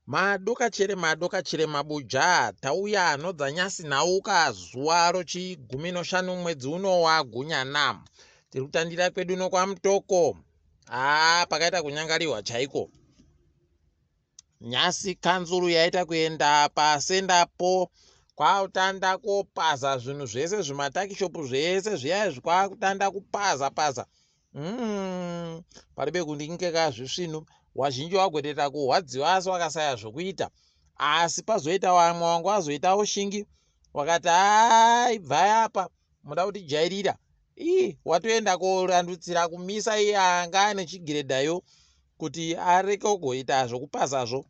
Madokachere madokachere mabuja tauya nodza nyasi nhauka zuva rochigumi noshanu mwedzi uno wagunyana tiri kutandira kwedu nokwamutoko haa pakaita kunyangariwa chaiko nyasi kanzuru yaita kuenda pasendapo kwakutanda kopaza zvinhu zvese zvimatakishopu zvese zviya izvi kwakutanda kupaza paza mm, paribe kundingeka zvisvinu wazhinji wagweteta kuhwadziwa asi wakasaya zvokuita asi pazoita wamwe wangu wazoita ushingi wakati hai bvai apa muda kutijairira ii watoenda korandutsira kumisa iye anga ane chigiredhayo kuti areke kugoita zvokupazazvo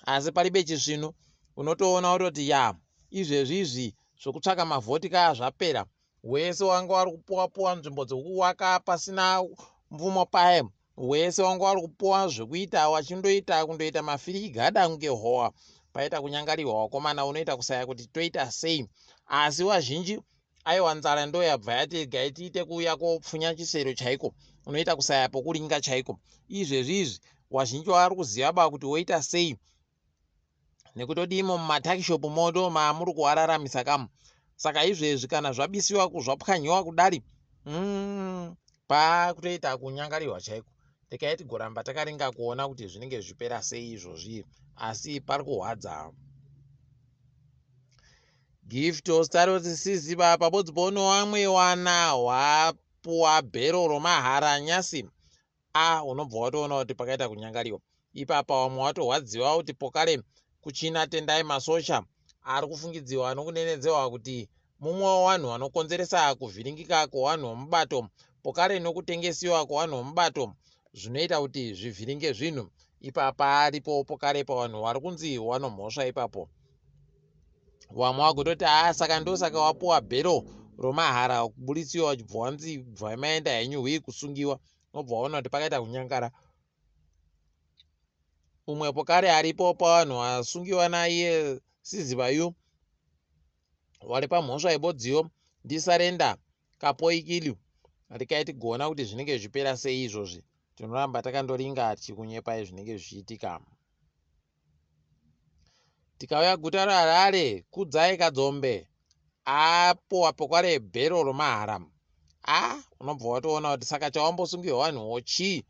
asi paribe chisvinu unotoona kutoti ya izvezvi izvi zvokutsvaka mavhoti kaa zvapera Wese wanga wari kupuwa puwa nzvimbo dzekuwaka pasina mvumo paye, wese wanga wari kupuwa zvekuita wachindoita kundoita mafirigada kunge howa paita kunyangariwa wakomana unoita kusaya kuti toita sei asi wazhinji aiwa nzara ndo yabva yati regai tiite kuuya kopfunya chisero chaiko unoita kusaya pokuringa chaiko izvezvi izvi wazhinji wari kuziva ba kuti woita sei nekutoti imo mumatakishopu mo ndo maamuri kuwararamisa kamu saka izvezvi kana zvabisiwa zvapwanyiwa kudari mm, pakutoita kunyangariwa chaiko tikai tigoramba takaringa kuona kuti zvinenge zvichipera sei izvozvi asi pari kuhwadza gift ostaroti siziba pabodzi pono wamwe wana wapuwa bhero romahara nyasi a unobva watoona kuti pakaita kunyangariwa ipapa wamwe watorwadziwa kuti pokare kuchina tendai masocha ari kufungidziwa nokunenedzewa kuti mumwe wevanhu vanokonzeresa kuvhiringika kwevanhu vemubato pokare nokutengesiwa kwevanhu vemubato zvinoita kuti zvivhiringe zvinhu ipapa aripo pokare pavanhu vari kunzi wanomhosva ipapo vamwe vagototi haa saka ndosaka wapuwa bhero romahara kuburisiwa uchibva wanzi bvai maenda henyu hwii kusungiwa unobva waona kuti pakaita kunyangara umwe pokare aripo pavanhu vasungiwa naiye sizivayu wari pamhosva yebodziyo ndisarenda kapoikili rikaiti gona kuti zvinenge zvichipera sei izvozvi tinoramba takandoringa tichikunyepai zvinenge zvichiitika Tikauya guta reHarare, Kudzai Kadzombe apuwa pokware bhero romahara. A unobva watoona kuti saka chawambosungirwa vanhuwo chii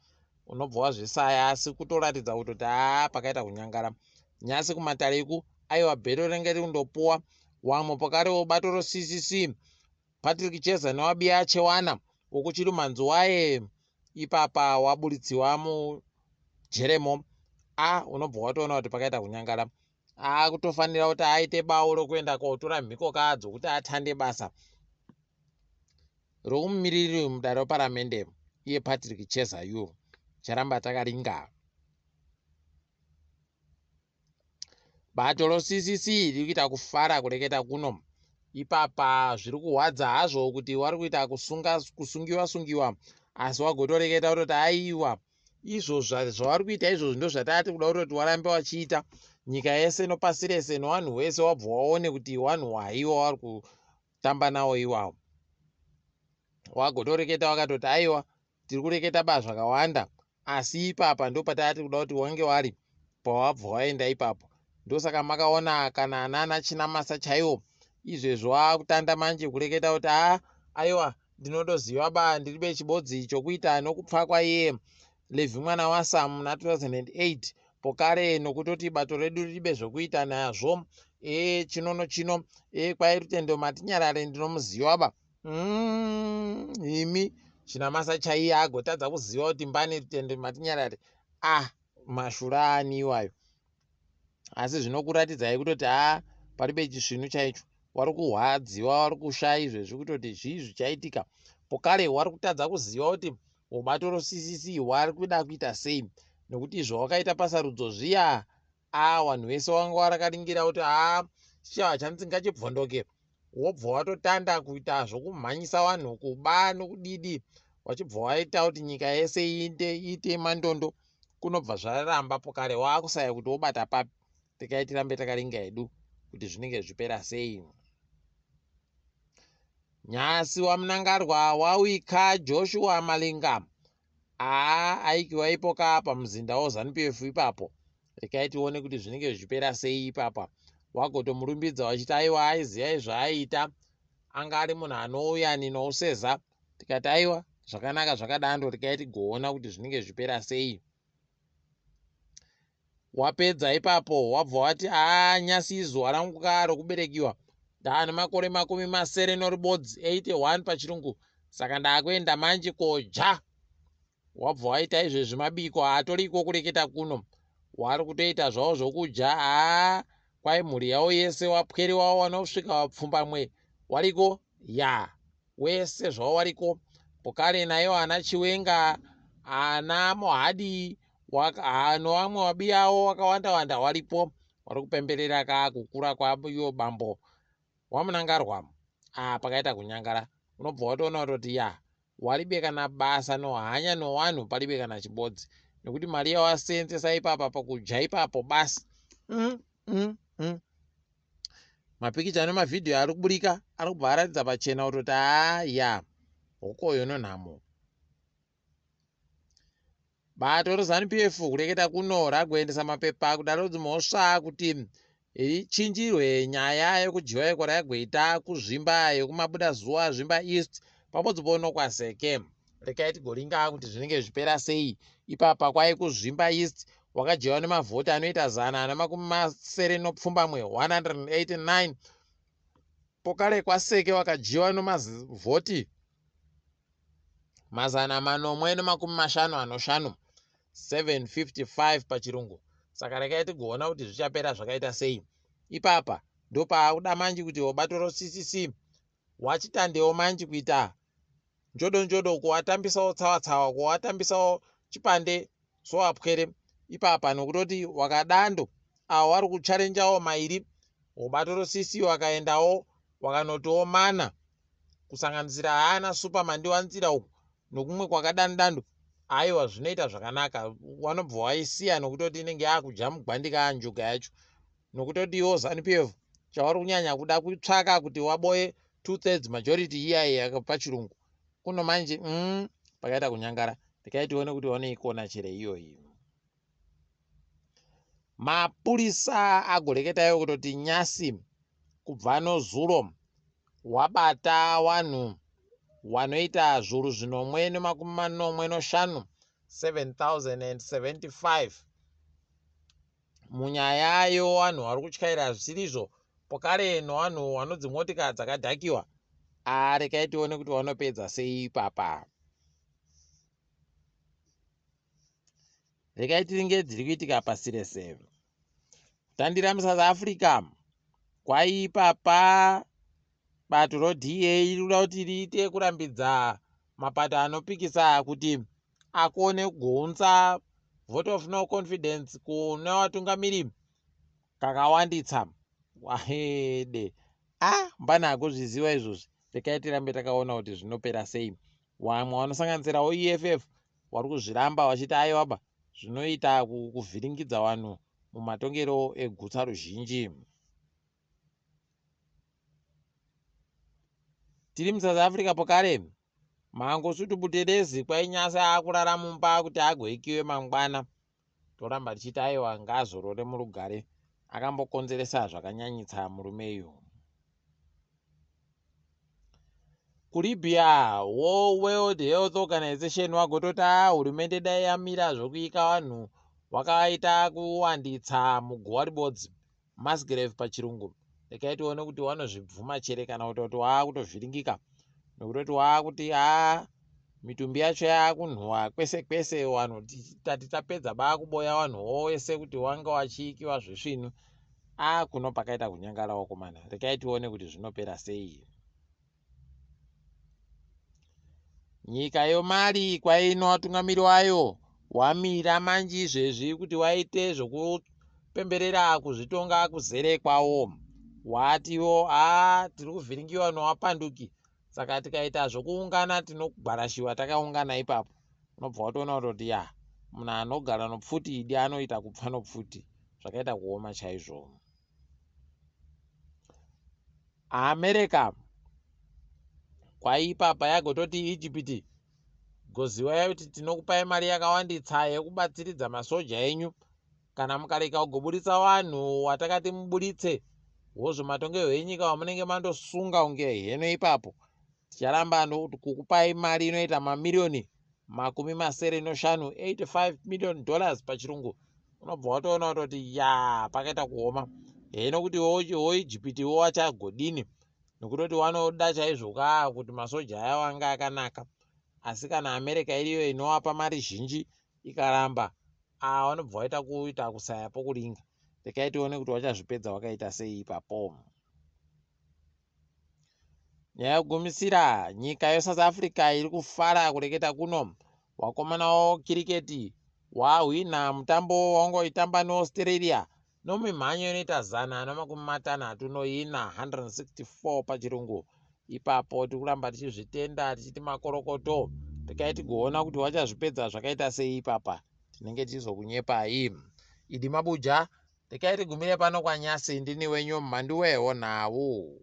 unobva wazvisaya asi kutoratidza kutoti haa pakaita kunyangara. Nyasi kumatare iku aiwa bhero rinenge rindopuwa wamwe pakarewo bato roCCC Patrick Cheza newabiya Chewana wokuChirumanzuwaye ipapa waburitsiwa mujeremo a unobva watoona kuti pakaita kunyangara akutofanira kuti aite bawo rokuenda kotora mhiko ka dzokuti atande basa roumumiriri mudare weparamende iye Patrick Cheza yu charamba takaringa. Bato roCCC riri kuita kufara kureketa kuno. Ipapa zviri kuhwadza hazvo kuti wari kuita kusunga kusungiwa sungiwa asi wagotoreketa kutoti aiwa izvo zvavari kuita izvozvo ndozvatati kuda kutoti warambe wachiita nyika yese nopasi rese newanhu wese wabva waone kuti wanhu waiwa wari kutamba nawo iwawo wagotoreketa wakatoti aiwa tiri kureketa ba zvakawanda asi ipapa ndopatati kuda kuti wange wari pawabva waenda ipapo ndosaka makaona kana anana chinamasa chaiwo izvezvo akutanda manje kureketa kuti a aiwa ndinotoziva ba ndiri bechibodzi chokuita nokupfa kwaiye levhi mwana wasam muna 2008 pokare nokutoti bato redu ribe zvokuita nazvo e chinono chino e kwai rutendo matinyarare ndinomuziva ba Mm, imi chinamasa chaiye agotadza kuziva kuti mbani rutendo matinyarare ah mashura ani iwayo asi zvinokuratidzai kutoti haa paribe chisvinu chaicho wari kuhwadziwa wari kusha izvezvi kutoti zvii zvichaitika pokare wari kutadza kuziva kuti ubato roccc wari kuda kuita sei nekuti izvo wakaita pasarudzo zviya a wanhu vese wanga warakaringira kuti haa chichava chanzi ngachibvondoke wobva watotanda kuita zvokumhanyisa vanhu kuba nokudidi wachibva waita kuti nyika yese iite iite mandondo kunobva zvaramba pokare waakusaya kuti wobata papi tikai tirambe takaringa hedu kuti zvinenge zvichipera sei nyasi wamunangarwa wawika joshua malinga Haa aikiwa ipo ka pamuzinda wo Zanu PF ipapo. Rekai tione kuti zvinenge zvichipera sei ipapa. Wagotomurumbidza wachiti aiwa aiziva izvaaiita, anga ari munhu anouya ninouseza. Tikati aiwa zvakanaka zvakadando, rekai tigoona kuti zvinenge zvichipera sei. Wapedza ipapo wabva wati aa nyasi izuva rangu ka rokuberekiwa, ndaane makore 76, 81 pachirungu, saka ndaakuenda manje koja. Wabva waita izvezvi mabiko haatoriko kureketa kuno, wari kutoita zvavo zvokudya. Haa kwai mhuri yavo yese wapwere wavo wanosvika wapfumbamwe wariko ya wese zvavo wariko pokare naiwo ana Chiwenga ana Mohadi nevamwe wabiyawo wakawanda wanda waripo wari kupemberera ka kukura kwaiwo bambo waMunangarwa. Ah, pakaita kunyangara unobva watoona kutoti ya waribe kana basa nohanya nowanhu paribe kana chibodzi, nekuti mari yawasenzesa ipapa pakudya ipapo basi. Mapikicha nemavhidhiyo ari kuburika ari kubva aratidza pachena kutoti haa ya hokoyo nonhamo. Bato reZanu PF kureketa kuno ragoendesa mapepa kudare redzimhosva kuti richinjirwe nyaya yekudyiwa iko ragoita kuZvimba yekumabuda zuva, Zvimba East, pamodzi nokwaSeke. Rekai tigoringa kuti zvinenge zvichipera sei ipapa. Kwai kuZvimba East wakadyiwa nemavhoti anoita 178, 189. Pokare kwaSeke wakadyiwa nemavhoti 755, 755 pachirungu. Saka rekai tigoona kuti zvichapera zvakaita sei ipapa. Ndopaakuda manji kuti bato roCCC wachitandewo manji kuita njodo njodo, kuwatambisawo tsawa tsawa, kuwatambisawo chipande sowapwere ipapa, nokutoti wakadando avo vari kucharenjawo mairi. Bato roCC wakaendawo wakanotiwo mana kusanganisira haana Supa Mandiwanzira uku nokumwe kwakadando dando. Aiwa zvinoita zvakanaka, wanobva waisiya nokutoti inenge yaakudya mugwandika njuga yacho, nokutoti iwo ZANU PF chavari kunyanya kuda kutsvaka kuti waboye 2/3 majority iya iya pachirungu kuno manje. Pakaita kunyangara, rekai tione kuti wanoikona chere iyoyi. Mapurisa agoreketaiwo kutoti nyasi kubva nozuro wabata vanhu wanoita 775, 7075, munyaya yevanhu vari kutyaira zvisirizvo pokare nevanhu vanodzi motika dzakadhakiwa. Arekai tione kuti vanopedza sei ipapa. Rekai tiringe dziri kuitika pasi rese. Kutandira muSouth Africa kwaipapa bato roDA riri kuda kuti riite kurambidza mapato anopikisa kuti akone kugounza vote of no confidence kune vatungamiri kakawanditsa wahede. A mbana hakuzviziva izvozvi. Rekai tirambe takaona kuti zvinopera sei. Vamwe vanosanganisirawo EFF vari kuzviramba vachiti aiwaba zvinoita kuvhiringidza vanhu mumatongero egutsa ruzhinji. Tiri muSouth Africa pokare Mangosuthu Buthelezi kwainyasa akurara mumba kuti agoikiwe mangwana. Toramba tichiti aiwa ngaazorore murugare, akambokonzeresa zvakanyanyitsa murume uyu. KuLibya wo World Health Organization wagototi a hurumende dai yamira zvokuika vanhu wakaita kuwanditsa muguwa ribodzi, mass grave pachirungu. Rekai tione kuti wanozvibvuma chere kana kutoti waakutovhiringika, nokutoti waakuti a mitumbi yacho yaakunhuhwa kwese kwese, vanhu tati tapedza baakuboya vanhu wese kuti wanga wachiikiwa zvisvinu. A kuno pakaita kunyangara wakomana. Rekai tione kuti zvinopera sei. Nyika yoMali kwaino vatungamiri wayo wamira manji izvezvi kuti waite zvokupemberera kuzvitonga kuzere kwawo. Watiwo a tiri kuvhiringiwa nowapanduki, saka tikaita zvokuungana tinogwarashiwa takaungana ipapo. Unobva watoona kutoti ya munhu anogara nopfuti idi anoita kupfa nopfuti, zvakaita kuoma chaizvo. America kwaipapa yagototi Ijipiti goziwai kuti tinokupai mari yakawanditsa yekubatsiridza masoja enyu. Kana mukarega kugoburitsa vanhu watakati muburitse wozvematongerwo enyika wamunenge mandosunga kunge heno ipapo, ticharamba kukupai mari inoita mamiriyoni 75, $85 million pachirungu. Unobva watoona kutoti ya, pakaita kuoma heno kuti woIjipitiwo wachagodini, nokutoti wanoda chaizvo kaa kuti masoja aya anga akanaka. Asi kana America iriyo inovapa mari zhinji ikaramba, vanobva vaita kuita kusaya pokuringa. Rekai tione kuti wachazvipedza wakaita sei ipapo. Nyaya yekugumisira, nyika yeSouth Africa iri kufara kureketa kuno. Wakomana wokiriketi wahwina mutambo wanga uchitamba neAustralia nomimhanyo inoita 164, 164 pachirungu. Ipapo tiri kuramba tichizvitenda tichiti makorokoto. Rekai tigoona kuti wachazvipedza zvakaita sei ipapa, tinenge tichizokunyepai. Idi mabuja, rekai tigumire pano kwanyasi. Ndini wenyu mhanduwewo nhau.